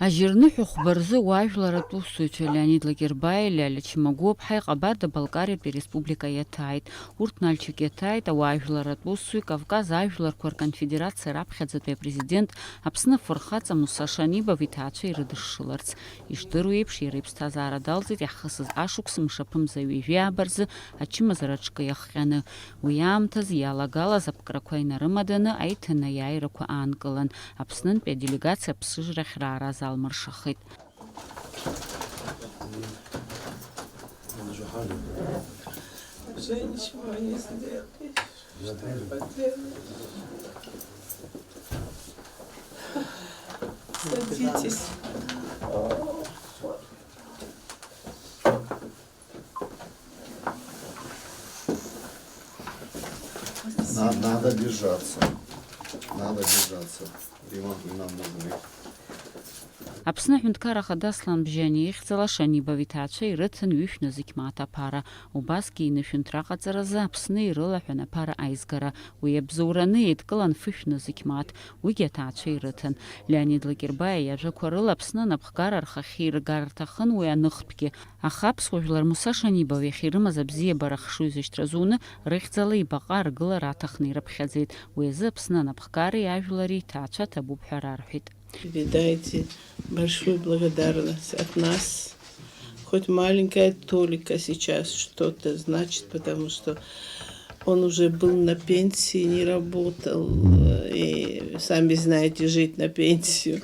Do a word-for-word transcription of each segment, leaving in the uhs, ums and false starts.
Ажьырныҳәа хәба рзы ауаажәларратә усзуҩцәа Леонид Лакербаиа, Лиалиа Чмагәуаԥҳаи Ҟабарда-Балкариатәи Республика иаҭааит. Урҭ Нальчик иаҭааит ауаажәларратә усзуҩ, Кавказ ажәларқәа рконфедерациа раԥхьаӡатәи апрезидент, Аԥсны афырхаҵа Муса Шанибов иҭаацәа ирыдышшыларц. Ишдыру еиԥш, иара иԥсҭазаара далҵит иаҳхысыз ашықәс мшаԥымза ҩажәи ааба рзы ачымазара аҿкы иахҟьаны. Уи аамҭаз иалагалаз аԥкрақәа инарымаданы аиҭанаиааирақәа аанкылан, Аԥснынтәи аделегациа аԥсыжрахь раара залмыршахеит. Уже ничего не сделаешь. Что поделаешь? Садитесь. На- Надо держаться. Надо держаться. Римма, вы нам нужны. Аԥсны Аҳәынҭқарра Ахада Аслан Бжьани ихьӡала Шанибов иҭаацәа ирыҭан ҩышә нызқь мааҭ аԥара. Убасгьы инышәынҭра аҟаҵаразы Аԥсны ирылаҳәан аԥара аизгара. Уи абзоураны еидкылан фышә нызқь мааҭ, уигьы аҭаацәа ирыҭан. Леонид Лакербаиа иажәақәа рыла Аԥсны анапхгара рхахьы иргар рҭахын уи аныхтәгьы. Аха аԥсуа жәлар Муса Шанибов иахь ирымаз абзиабара хшыҩзышьҭра зуны, рыхьӡала ибаҟа аргылара аҭахны ирыԥхьаӡеит. Уи азы Аԥсны анапхгареи ажәлари иҭаацәа ҭабуп ҳәа рарҳәеит. Передайте большую благодарность от нас. Хоть маленькая толика сейчас что-то значит, потому что он уже был на пенсии, не работал, э, и, сами знаете, жить на пенсию.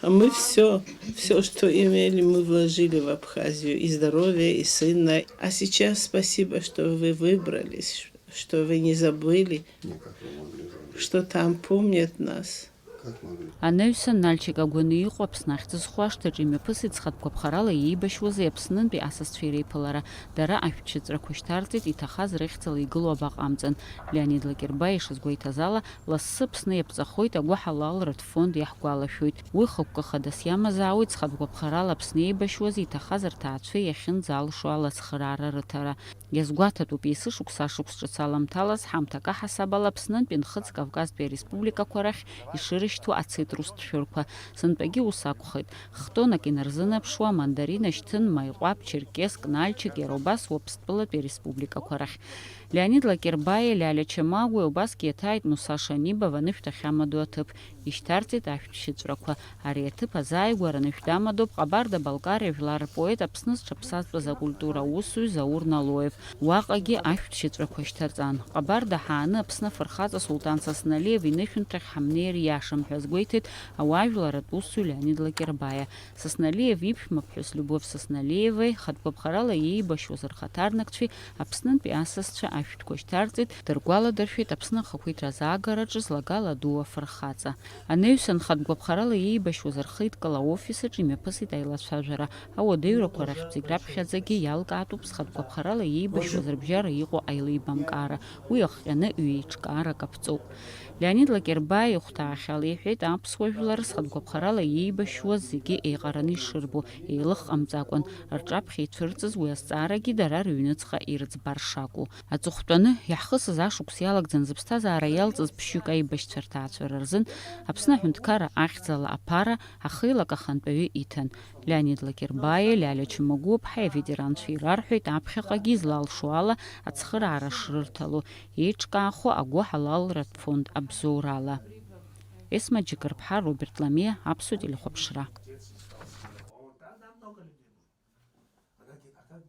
А мы все, все, что имели, мы вложили в Абхазию, и здоровье, и сына. А сейчас спасибо, что вы выбрались, что вы не забыли, что там помнят нас. Анаҩсан Нальчик агәаны иҟоу Аԥсны ахьӡ зху ашҭаҿы имҩаԥысит зхатә гәаԥхарала иеибашьуаз Аԥснынтәи асасцәа иреиԥылара. Дара ашәҭшьыҵәрақәа шьҭарҵеит, иҭахаз рыхьӡала игылоу абаҟа амҵан. Леонид Лакербаиа ишазгәеиҭаз ала, лассы Аԥсны иаԥҵахоит агәыҳалалратә фонд иаҳгәалашәоит. Уи хықәкы хадас иамазаауеит зхатә гәаԥхарала Аԥсны еибашьуаз иҭахаз рҭаацәа иахьынӡалшо алацхраара рыҭара. Иазгәаҭатәуп, есышықәса ашықәс ҿыц аламҭалаз, ҳамҭак аҳасабала Аԥснынтәи Нхыҵ Кавказтәи ареспубликақәа рахь ишырышьҭуа ацитрустә шәырқәа. Сынтәагьы ус акәхеит. Хтонак инарзынаԥшуа амандарина шьҭын Маиҟәаԥ, Черкесск, Нальчик, иара убас Уаԥстәылатәи ареспубликақәа рахь. Леонид Лакербаиа, Лиалиа Чамагәеи убасгьы иаҭааит Муса Шанибов анышә дахьамадоу аҭыԥ. Ишьҭарҵеит ашәҭшьыҵәрақәа. Ари аҭыԥ азааигәара анышә дамадоуп Ҟабарда-Балкариа жәлар рпоет, Аԥсны зҽаԥсазтәыз акультура аусзуҩ Заур Налоев. Уаҟагьы ашәҭшьыҵәрақәа шьҭаҵан. Ҟабарда ҳааны Аԥсны афырхаҵа Сулҭан Сасналиев инышәынҭрахь ҳамнеир иашам ҳәа азгәеиҭеит ауаажәларратә усзуҩ Леонид Лакербаиа. Сасналиев иԥшәмаԥҳәыс Любовь Сасналиевеи хатә гәаԥхарала иеибашьуаз рхаҭарнакцәеи Аԥснынтәи асасцәа ашәҭқәа шьҭарҵеит, дыргәаладыршәеит Аԥсны ахақәиҭра азаагараҿы злагала ду афырхаҵа. Анаҩсан хатә гәаԥхарала иеибашьуаз рхеидкыла аофис аҿы имҩаԥысит аилацәажәара. Ауадаҩрақәа рахьтә зегь раԥхьаӡагьы иалкаатәуп зхатә гәаԥхарала иеибашьуаз рыбжьара иҟоу аилибамкаара. Уи иахҟьаны ҩеиҿкаара каԥҵоуп. Леонид Лакербаиа ихәҭаахьала иҳәеит, аԥсуа жәлар зхатә гәаԥхарала иеибашьуаз зегьы еиҟараны ишырбо, еилых ҟамҵакәан, рҿаԥхьа ицәырҵыз уи азҵаарагьы дара рыҩныҵҟа ирыӡбар шакәу. Аҵыхәтәаны, иаҳхысыз ашықәс иалагӡан зыԥсҭазаара иалҵыз ԥшьҩык аибашьцәа рҭаацәара рзын Аԥсны аҳәынҭқарра ахьӡала аԥара ахеилак ахантәаҩы иҭан. Леонид Лакербаиа, Лиалиа Чмагәыԥҳаи аветеранцәеи рарҳәеит аԥхьаҟагьы излалшо ала ацхыраара шрырҭало, еиҿкаахо агәыҳалалратә фонд абзоурала. Есма Џьыкырԥҳа, Роберт Ламиа, Аԥсуа телехәаԥшра.